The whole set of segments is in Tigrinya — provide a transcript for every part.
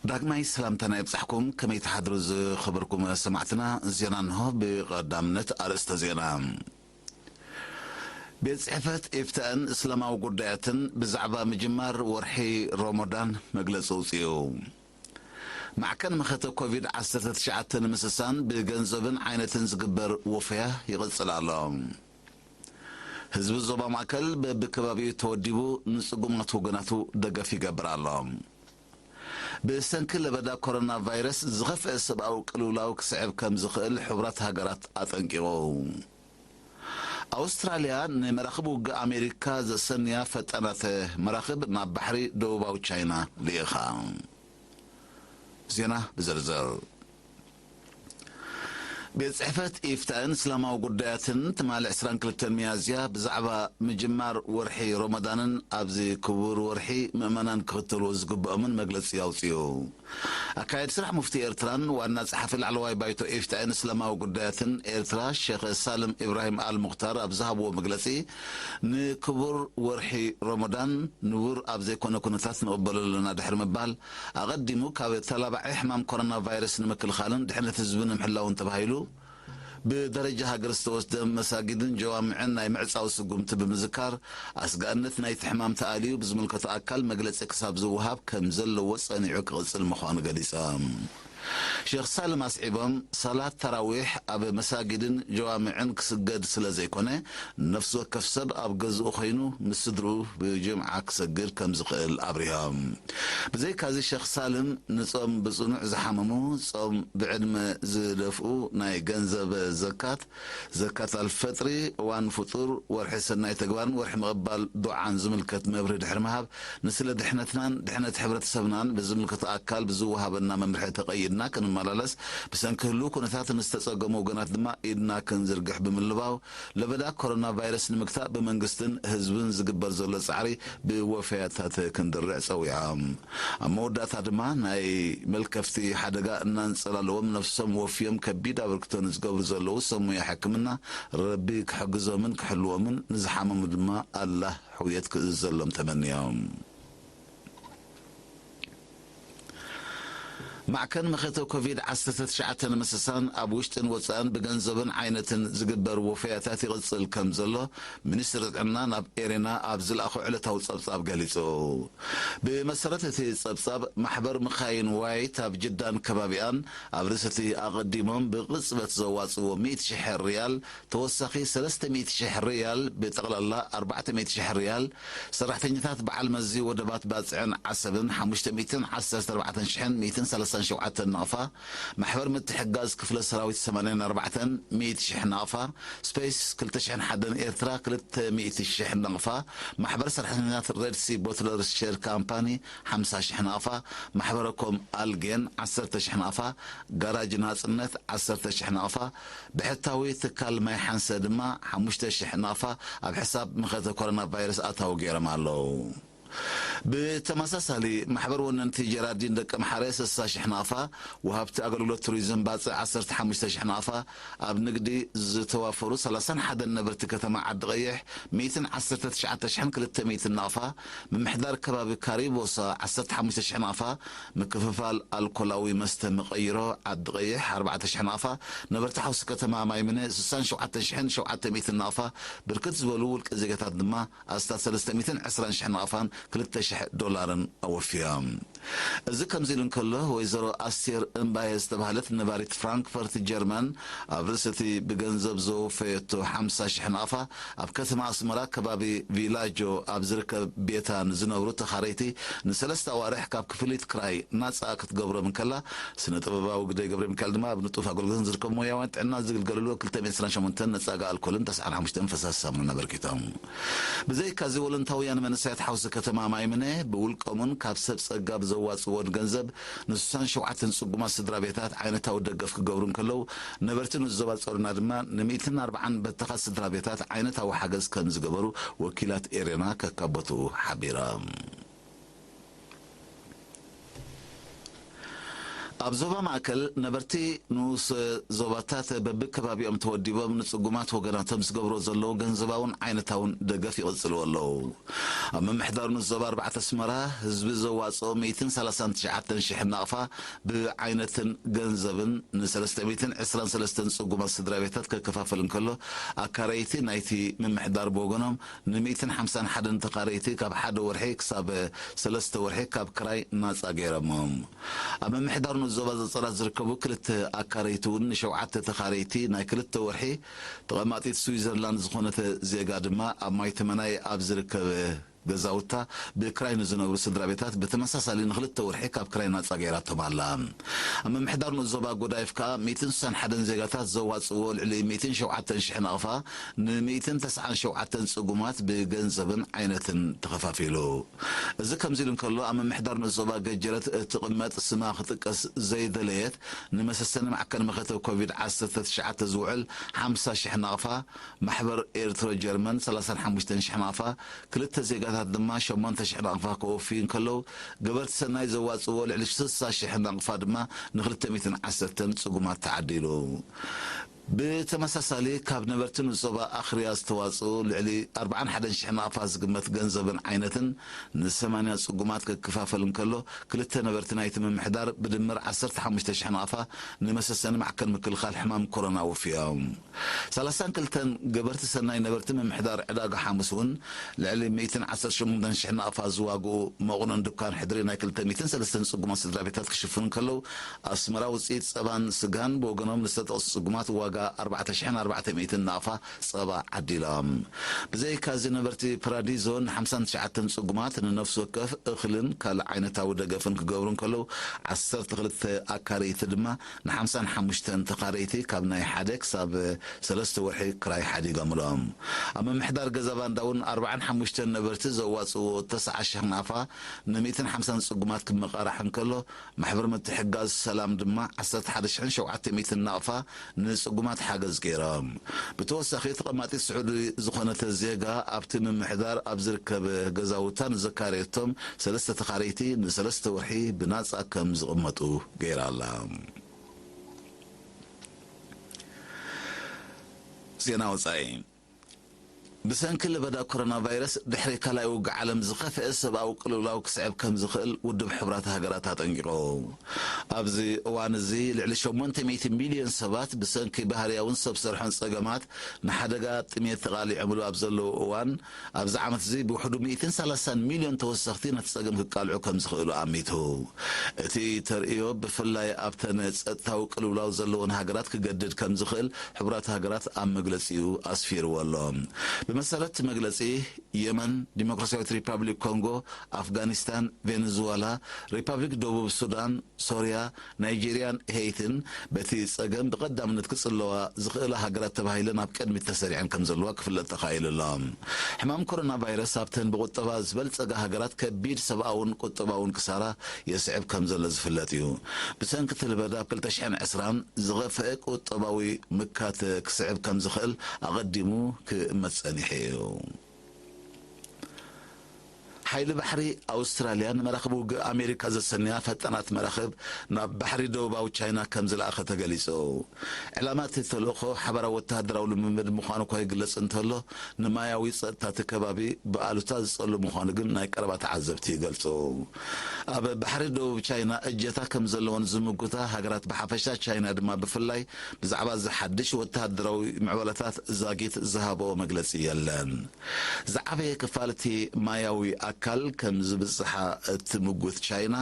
ዳግማይ ሰላምታና ይብጻሕኩም። ከመይ ትሓድሩ ዝኸበርኩም ሰማዕትና? ዜና እንሆ። ብቐዳምነት ኣርእስተ ዜና። ቤት ጽሕፈት ኢፍታእን እስላማዊ ጉዳያትን ብዛዕባ ምጅማር ወርሒ ሮሞዳን መግለጺ ኣውጺኡ። ማዕከን መኸተ ኮቪድ ዓሰርተ ትሽዓተ ንምስሳን ብገንዘብን ዓይነትን ዝግበር ወፈያ ይቕጽል ኣሎ። ህዝቢ ዞባ ማእከል በብከባቢኡ ተወዲቡ ንጽጉማት ወገናቱ ደገፍ ይገብር ኣሎ። ብሰንኪ ለበዳ ኮሮና ቫይረስ ዝኸፍአ ሰብኣዊ ቅልውላው ክስዕብ ከም ዝኽእል ሕቡራት ሃገራት ኣጠንቂቑ። ኣውስትራልያ ንመራኽብ ውግእ ኣሜሪካ ዘሰንያ ፈጣናት መራኽብ ናብ ባሕሪ ደቡባዊ ቻይና ልኢኻ። ዜና ብዝርዝር። ቤት ጽሕፈት ኢፍታእን እስላማዊ ጉዳያትን ትማሊ ዕስራን ክልተን ሚያዝያ ብዛዕባ ምጅማር ወርሒ ሮመዳንን ኣብዚ ክቡር ወርሒ ምእመናን ክኽተልዎ ዝግብኦምን መግለጺ ኣውጺኡ። ኣካየዲ ስራሕ ሙፍቲ ኤርትራን ዋና ጸሓፊ ላዕለዋይ ባይቶ ኢፍታእን እስላማዊ ጉዳያትን ኤርትራ ሼኽ ሳልም ኢብራሂም ኣል ሙኽታር ኣብ ዝሃብዎ መግለጺ፣ ንክቡር ወርሒ ሮሞዳን ንቡር ኣብ ዘይኮነ ኩነታት ንቕበሎ ኣለና ድሕሪ ምባል፣ ኣቐዲሙ ካብ ተላባዒ ሕማም ኮሮና ቫይረስ ንምክልኻልን ድሕነት ህዝቢ ንምሕላውን ተባሂሉ ብደረጃ ሃገር ዝተወስደ መሳጊድን ጀዋምዕን ናይ ምዕጻው ስጉምቲ ብምዝካር፣ ኣስጋእነት ናይቲ ሕማም ተኣልዩ ብዝምልከቶ ኣካል መግለጺ ክሳብ ዝወሃብ ከም ዘለዎ ጸኒዑ ክቕጽል ምዃኑ ገሊጾም። ሼኽ ሳልም ኣስዒቦም፣ ሰላት ተራዊሕ ኣብ መሳጊድን ጀዋምዕን ክስገድ ስለ ዘይኮነ፣ ነፍሲ ወከፍ ሰብ ኣብ ገዝኡ ኮይኑ ምስ ስድርኡ ብጅምዓ ክሰግድ ከም ዝኽእል ኣብሪሆም። ብዘይካዚ ሼኽ ሳልም ንጾም ብጽኑዕ ዝሓመሙ፣ ጾም ብዕድመ ዝደፍኡ፣ ናይ ገንዘብ ዘካት፣ ዘካት ኣልፈጥሪ፣ እዋን ፍጡር፣ ወርሒ ሰናይ ተግባርን ወርሒ ምቕባል ዱዓን ዝምልከት መብርሂ ድሕሪ ምሃብ፣ ንስለ ድሕነትናን ድሕነት ሕብረተሰብናን ብዝምልከቶ ኣካል ብዝወሃበና መምርሒ ተቐይድና ክንመላለስ፣ ብሰንኪ ህሉው ኩነታት ንዝተጸገሙ ወገናት ድማ ኢድና ክንዝርግሕ ብምልባው፣ ለበዳ ኮሮና ቫይረስ ንምግታእ ብመንግስትን ህዝብን ዝግበር ዘሎ ጻዕሪ ብወፈያታት ክንድርዕ ጸዊዖም። ኣብ መወዳእታ ድማ ናይ መልከፍቲ ሓደጋ እናንጸላለዎም ነፍሶም ወፍዮም ከቢድ ኣበርክቶ ንዝገብሩ ዘለዉ ሰብ ሞያ ሕክምና ረቢ ክሕግዞምን ክሕልዎምን ንዝሓመሙ ድማ ኣላህ ሕውየት ክእዝዘሎም ተመንዮም። ማዕከን መኸተ ኮቪድ ዓሰርተ ትሽዓተ ንምስሳን ኣብ ውሽጥን ወጻእን ብገንዘብን ዓይነትን ዝግበር ወፈያታት ይቕጽል ከም ዘሎ ሚኒስትሪ ጥዕና ናብ ኤሬና ኣብ ዝለኣኾ ዕለታዊ ጸብጻብ ገሊጹ። ብመሰረት እቲ ጸብጻብ፣ ማሕበር መኻይን ዋይት ኣብ ጅዳን ከባቢኣን ኣብ ርእሲ እቲ ኣቐዲሞም ብቕጽበት ዘዋጽዎ ሚእቲ ሽሕ ሪያል፣ ተወሳኺ ሰለስተ ሚእቲ ሽሕ ሪያል፣ ብጠቕላላ ኣርባዕተ ሚእቲ ሽሕ ሪያል፣ ሰራሕተኛታት በዓል መዚ ወደባት ባጽዕን ዓሰብን ሓሙሽተ ሚእትን ዓሰርተ ኣርባዕተን ሽሕን ሚእትን ሰላሳን ሸውዓተን ናቕፋ፣ ማሕበር ምትሕጋዝ ክፍለ ሰራዊት ሰማንያን ኣርባዕተን ሚእቲ ሽሕ ናቕፋ፣ ስፔስ ክልተ ሽሕን ሓደን ኤርትራ ክልተ ሚእቲ ሽሕ ናቕፋ፣ ማሕበር ሰራሕተኛታት ሬድ ሲ ቦትለር ሼር ካምፓኒ ሓምሳ ሽሕ ናቕፋ፣ ማሕበረኮም ኣልጌን ዓሰርተ ሽሕ ናቕፋ፣ ጋራጅ ናጽነት ዓሰርተ ሽሕ ናቕፋ፣ ብሕታዊ ትካል ማይ ሓንሰ ድማ ሓሙሽተ ሽሕ ናቕፋ ኣብ ሕሳብ መኸተ ኮሮና ቫይረስ ኣታዊ ገይሮም ኣለዉ። ብተመሳሳሊ፣ ማሕበር ወነንቲ ጀራዲን ደቂ ኣምሓረ ስሳ ሽሕ ናቕፋ፣ ወሃብቲ ኣገልግሎት ቱሪዝም ባጽዕ ዓሰርተ ሓሙሽተ ሽሕ ናቕፋ፣ ኣብ ንግዲ ዝተዋፈሩ ሰላሳን ሓደን ነበርቲ ከተማ ዓዲ ቀይሕ ሚእትን ዓሰርተ ትሽዓተ ሽሕን ክልተ ሚእትን ናቕፋ፣ ምምሕዳር ከባቢ ካሪቦሳ ዓሰርተ ሓሙሽተ ሽሕ ናቕፋ፣ ምክፍፋል ኣልኮላዊ መስተ መቐይሮ ዓዲ ቀይሕ ኣርባዕተ ሽሕ ናቕፋ፣ ነበርቲ ሓውሲ ከተማ ማይምነ ስሳን ሸውዓተን ሽሕን ሸውዓተ ሚእትን ናቕፋ፣ ብርክት ዝበሉ ውልቂ ዜጋታት ድማ ኣስታት ሰለስተ ሚእትን ዕስራን ሽሕ ናቕፋን ክልተ ሽሕ ዶላርን ኣወፍዮም። እዚ ከምዚ ኢሉ እንከሎ፣ ወይዘሮ ኣስቴር እምባየ ዝተባህለት ነባሪት ፍራንክፈርት ጀርመን፣ ኣብ ርእሲ እቲ ብገንዘብ ዘወፈየቶ ሓምሳ ሽሕ ናቕፋ፣ ኣብ ከተማ ኣስመራ ከባቢ ቪላጆ ኣብ ዝርከብ ቤታ ንዝነብሩ ተኻረይቲ ንሰለስተ ኣዋርሕ ካብ ክፍሊት ክራይ ናጻ ክትገብሮም እንከላ፣ ስነ ጥበባዊ ግደይ ገብረ ሚካኤል ድማ ኣብ ንጡፍ ኣገልግሎት ዝርከቡ ሞያውያን ጥዕና ዝግልገሉሉ ክልተ ሚእትን ዕስራን ሸሞንተን ነጻጋ ኣልኮልን ተስዓን ሓሙሽተን ፈሳሲ ሳሙናን ኣበርኪቶም። ብዘይካዚ፣ ወለንታውያን መንእሰያት ሓውሲ ከተማ ማይምነ ብውልቆምን ካብ ሰብ ጸጋ ብዘዋጽዎን ገንዘብ ንስሳን ሸውዓተን ጽጉማት ስድራ ቤታት ዓይነታዊ ደገፍ ክገብሩ እንከለዉ፣ ነበርቲ ንዞባ ጾርና ድማ ንሚእትን ኣርባዓን በተኻት ስድራ ቤታት ዓይነታዊ ሓገዝ ከም ዝገበሩ ወኪላት ኤሬና ከካበቱ ሓቢሮም። ኣብ ዞባ ማእከል ነበርቲ ንኡስ ዞባታት በብከባቢኦም ተወዲቦም ንጽጉማት ወገናቶም ዝገብሮ ዘለዉ ገንዘባውን ዓይነታውን ደገፍ ይቕጽልዎ ኣለዉ። ኣብ ምምሕዳር ንዞባ ኣርባዕተ ኣስመራ ህዝቢ ዘዋፅኦ ሚእትን ሰላሳን ትሽዓተን ሽሕ ናቕፋ ብዓይነትን ገንዘብን ንሰለስተ ሚእትን ዕስራን ሰለስተን ፅጉማት ስድራ ቤታት ከከፋፈል እንከሎ፣ ኣካረይቲ ናይቲ ምምሕዳር ብወገኖም ንሚእትን ሓምሳን ሓደን ተኻረይቲ ካብ ሓደ ወርሒ ክሳብ ሰለስተ ወርሒ ካብ ክራይ ናፃ ገይሮሞም። ኣብ ምምሕዳር ንዞባ ዘፀራት ዝርከቡ ክልተ ኣካረይቲ እውን ንሸውዓተ ተኻረይቲ ናይ ክልተ ወርሒ ተቐማጢት ስዊዘርላንድ ዝኾነት ዜጋ ድማ ኣብ ማይ ተመናይ ኣብ ዝርከብ ገዛውታ ብክራይ ንዝነብሩ ስድራ ቤታት ብተመሳሳሊ ንክልተ ወርሒ ካብ ክራይ ናጻ ገይራቶም ኣላ። ኣብ ምምሕዳር ንኡስ ዞባ ጎዳይፍ ከኣ ሚእትን ስሳን ሓደን ዜጋታት ዘዋጽእዎ ልዕሊ ሚእትን ሸውዓተን ሽሕ ናቕፋ ንሚእትን ተስዓን ሸውዓተን ጽጉማት ብገንዘብን ዓይነትን ተኸፋፊሉ። እዚ ከምዚ ኢሉ እንከሎ፣ ኣብ ምምሕዳር ንኡስ ዞባ ገጀረት እትቕመጥ ስማ ክጥቀስ ዘይደለየት ንመሰሰኒ ማዕከን መኸተ ኮቪድ ዓሰርተ ትሽዓተ ዝውዕል ሓምሳ ሽሕ ናቕፋ፣ ማሕበር ኤርትሮ ጀርመን ሰላሳን ሓሙሽተን ሽሕ ናቕፋ፣ ክልተ ዜጋታት ድማ ሸሞንተ ሽሕ ናቕፋ ከወፍዩ እንከለዉ፣ ገበርቲ ሰናይ ዘዋጽእዎ ልዕሊ ስሳ ሽሕ ናቕፋ ድማ ንክልተ ሚእትን ዓሰርተን ጽጉማት ተዓዲሉ። ብተመሳሳሊ፣ ካብ ነበርቲ ንዞባ ኣኽርያ ዝተዋጽኡ ልዕሊ ኣርባዓን ሓደን ሽሕ ናቕፋ ዝግመት ገንዘብን ዓይነትን ንሰማንያ ጽጉማት ክከፋፈል እንከሎ፣ ክልተ ነበርቲ ናይቲ ምምሕዳር ብድምር ዓሰርተ ሓሙሽተ ሽሕ ናቕፋ ንመሰሰኒ ማዕከን ምክልኻል ሕማም ኮሮና ወፍዮም። ሰላሳን ክልተን ገበርቲ ሰናይ ነበርቲ ምምሕዳር ዕዳጋ ሓሙስ እውን ልዕሊ ሚእትን ዓሰርተ ሸሞንተን ሽሕ ናቕፋ ዝዋግኡ መቑነን ድኳን ሕድሪ ናይ ክልተ ሚእትን ሰለስተን ጽጉማት ስድራ ቤታት ክሽፍኑ እንከለዉ፣ ኣስመራ ውጽኢት ጸባን ስጋን ብወገኖም ንዝተጠቕሱ ጽጉማት ዋጋ ኣርባዕተ ሽሕን ኣርባዕተ ሚእትን ናቕፋ ጸባ ዓዲሎም። ብዘይካዚ ነበርቲ ፓራዲዞ ንሓምሳን ትሽዓተን ጽጉማት ንነፍሲ ወከፍ እኽልን ካልእ ዓይነታዊ ደገፍን ክገብሩ እንከለዉ፣ ዓሰርተ ክልተ ኣካረይቲ ድማ ንሓምሳን ሓሙሽተን ተኻረይቲ ካብ ናይ ሓደ ክሳብ ሰለስተ ወርሒ ክራይ ሓዲጎምሎም። ኣብ ምምሕዳር ገዛ ባንዳ እውን ኣርባዓን ሓሙሽተን ነበርቲ ዘዋጽእዎ ተስዓ ሽሕ ናቕፋ ንሚእትን ሓምሳን ጽጉማት ክመቓራሕ እንከሎ፣ ማሕበር ምትሕግጋዝ ሰላም ድማ ዓሰርተ ሓደ ሽሕን ሸውዓተ ሚእትን ናቕፋ ንጽጉማት ሓገዝ ገይሮም። ብተወሳኺ፣ ተቐማጢት ስዑዲ ዝኾነት ዜጋ ኣብቲ ምምሕዳር ኣብ ዝርከብ ገዛውታ ንዘካረየቶም ሰለስተ ተኻረይቲ ንሰለስተ ወርሒ ብናጻ ከም ዝቕመጡ ገይራ ኣላ። ዜና ወጻኢ። ብሰንኪ ለበዳ ኮሮና ቫይረስ ድሕሪ ካልኣይ ውግእ ዓለም ዝኸፍአ ሰብኣዊ ቅልውላው ክስዕብ ከም ዝኽእል ውድብ ሕቡራት ሃገራት ኣጠንቂቑ። ኣብዚ እዋን እዚ ልዕሊ ሸሞንተ ሚእቲ ሚልዮን ሰባት ብሰንኪ ባህርያውን ሰብ ሰርሖን ጸገማት ንሓደጋ ጥሜት ተቓሊዖምሉ ኣብ ዘለዉ እዋን፣ ኣብዚ ዓመት እዚ ብውሕዱ ሚእትን ሰላሳን ሚልዮን ተወሰኽቲ ነቲ ጸገም ክቃልዑ ከም ዝኽእሉ ኣሚቱ። እቲ ተርእዮ ብፍላይ ኣብተን ጸጥታዊ ቅልውላው ዘለወን ሃገራት ክገድድ ከም ዝኽእል ሕቡራት ሃገራት ኣብ መግለጺኡ ኣስፊርዎ ኣሎ። ብመሰረት እቲ መግለጺ፣ የመን፣ ዲሞክራሲያዊት ሪፓብሊክ ኮንጎ፣ ኣፍጋኒስታን፣ ቬነዙዋላ፣ ሪፓብሊክ ደቡብ ሱዳን፣ ሶርያ፣ ናይጄርያን ሄይትን በቲ ጸገም ብቐዳምነት ክጽለዋ ዝኽእላ ሃገራት ተባሂለን ኣብ ቅድሚት ተሰሪዐን ከም ዘለዋ ክፍለጥ ተኻኢሉ ኣሎ። ሕማም ኮሮና ቫይረስ ኣብተን ብቁጠባ ዝበልጸጋ ሃገራት ከቢድ ሰብኣውን ቁጠባውን ክሳራ የስዕብ ከም ዘሎ ዝፍለጥ እዩ። ብሰንኪ እቲ ለበዳ ኣብ ክልተ ሽሕን ዕስራን ዝኸፍአ ቁጠባዊ ምካት ክስዕብ ከም ዝኽእል ኣቐዲሙ ክእመት ጸኒሑ እዩ። ሓይሊ ባሕሪ ኣውስትራልያ ንመራኽብ ውግእ ኣሜሪካ ዘሰንያ ፈጣናት መራኽብ ናብ ባሕሪ ደቡባዊ ቻይና ከም ዝለኣኸ ተገሊጹ። ዕላማ እቲ ተልእኾ ሓባራዊ ወተሃደራዊ ልምምድ ምዃኑ እኳ ይግለጽ እንተሎ፣ ንማያዊ ጸጥታ እቲ ከባቢ ብኣሉታ ዝጸሉ ምዃኑ ግን ናይ ቀረባ ተዓዘብቲ ይገልጹ። ኣብ ባሕሪ ደቡብ ቻይና እጀታ ከም ዘለወን ዝምጉታ ሃገራት ብሓፈሻ፣ ቻይና ድማ ብፍላይ፣ ብዛዕባ እዚ ሓድሽ ወተሃደራዊ ምዕባለታት ዛጊት ዝሃበኦ መግለጺ የለን። ዝዓበየ ክፋል እቲ ማያዊ ኣካል ከም ዝብጽሓ እትምጉት ቻይና፣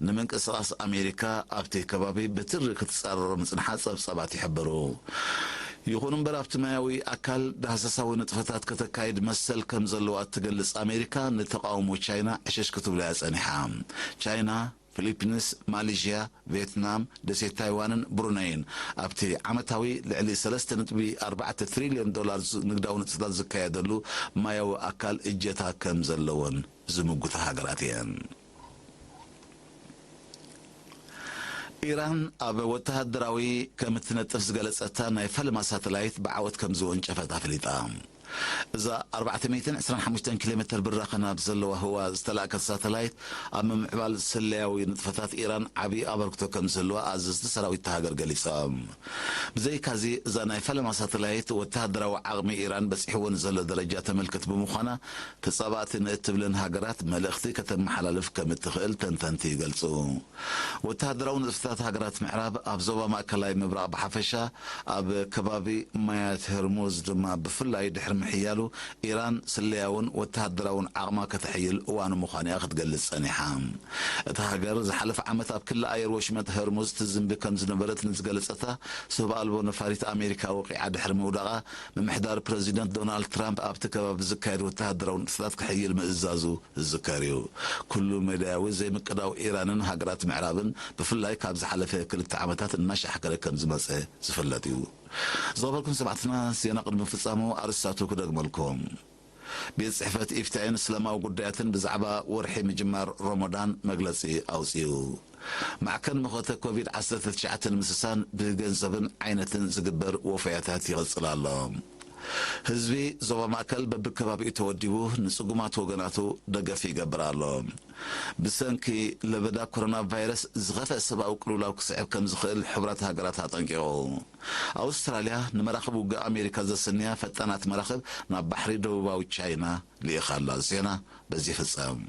ንምንቅስቓስ ኣሜሪካ ኣብቲ ከባቢ ብትሪ ክትጻረሮ ምጽንሓ ጸብጻባት ይሕብሩ። ይኹን እምበር፣ ኣብቲ ማያዊ ኣካል ዳህሳሳዊ ንጥፈታት ከተካይድ መሰል ከም ዘለዋ እትገልጽ ኣሜሪካ፣ ንተቓውሞ ቻይና ዕሸሽ ክትብሎ እያ ጸኒሓ። ቻይና፣ ፊሊፒንስ፣ ማሌዥያ፣ ቬትናም፣ ደሴት ታይዋንን ብሩነይን ኣብቲ ዓመታዊ ልዕሊ ሰለስተ ነጥቢ ኣርባዕተ ትሪልዮን ዶላር ዝ-፣ ንግዳዊ ንጥፈታት ዝካየደሉ ማያዊ ኣካል እጀታ ከም ዘለወን ዝምጉታ ሃገራት እየን። ኢራን ኣብ ወተሃደራዊ ከም እትነጥፍ ዝገለጸታ ናይ ፈለማ ሳተላይት ብዓወት ከም ዝወንጨፈት ኣፍሊጣ። እዛ ኣርባዕተ ሚእትን ዕስራን ሓሙሽተን ኪሎ ሜትር ብራኸ ናብ ዘለዋ ህዋ ዝተላእከት ሳተላይት፣ ኣብ ምምዕባል ስለያዊ ንጥፈታት ኢራን ዓቢ ኣበርክቶ ከም ዝህልዋ ኣዘዝቲ ሰራዊት እታ ሃገር ገሊጾም። ብዘይካዚ፣ እዛ ናይ ፈለማ ሳተላይት፣ ወተሃደራዊ ዓቕሚ ኢራን በጺሕዎ ንዘሎ ደረጃ ተመልክት ብምዃና፣ ተጻባእቲ ንእትብለን ሃገራት መልእኽቲ ከተመሓላልፍ ከም እትኽእል ተንተንቲ ይገልጹ። ወተሃደራዊ ንጥፈታት ሃገራት ምዕራብ ኣብ ዞባ ማእከላይ ምብራቕ ብሓፈሻ፣ ኣብ ከባቢ ማያት ሄርሙዝ ድማ ብፍላይ ድሕሪ ምሕያሉ፣ ኢራን ስለያውን ወተሃደራውን ዓቕማ ከተሕይል እዋኑ ምዃኑ እያ ክትገልጽ ጸኒሓ። እታ ሃገር ዝሓለፈ ዓመት ኣብ ክሊ ኣየር ወሽመጥ ሄርሙዝ ትዝንቢ ከም ዝነበረት ንዝገለጸታ ሰብ ኣልቦ ነፋሪት ኣሜሪካ ወቒዓ ድሕሪ ምውዳቓ፣ ምምሕዳር ፕረዚደንት ዶናልድ ትራምፕ ኣብቲ ከባቢ ዝካየድ ወተሃደራዊ ንጥፈታት ክሕይል ምእዛዙ ዝዝከር እዩ። ኩሉ መዳያዊ ዘይምቅዳው ኢራንን ሃገራት ምዕራብን ብፍላይ ካብ ዝሓለፈ ክልተ ዓመታት እናሻሕከረ ከም ዝመጸ ዝፍለጥ እዩ። ዝኸበርኩም ሰማዕትና፣ ዜና ቅድሚ ፍጻሙ ኣርስታቱ ክደግመልኩም። ቤት ጽሕፈት ኢፍታይን እስላማዊ ጉዳያትን ብዛዕባ ወርሒ ምጅማር ሮሞዳን መግለጺ ኣውጺኡ። ማዕከን መኸተ ኮቪድ ዓሰርተ ትሽዓተ ንምስሳን ብገንዘብን ዓይነትን ዝግበር ወፈያታት ይቕጽል ኣሎ። ህዝቢ ዞባ ማእከል በብከባቢኡ ተወዲቡ ንጽጉማት ወገናቱ ደገፍ ይገብር ኣሎ። ብሰንኪ ለበዳ ኮሮና ቫይረስ ዝኸፍአ ሰብኣዊ ቅልውላው ክስዕብ ከም ዝኽእል ሕቡራት ሃገራት ኣጠንቂቑ። ኣውስትራልያ ንመራኽብ ውግእ ኣሜሪካ ዘሰንያ ፈጣናት መራኽብ ናብ ባሕሪ ደቡባዊ ቻይና ልኢኻ ኣላ። ዜና በዚ ይፍጸም።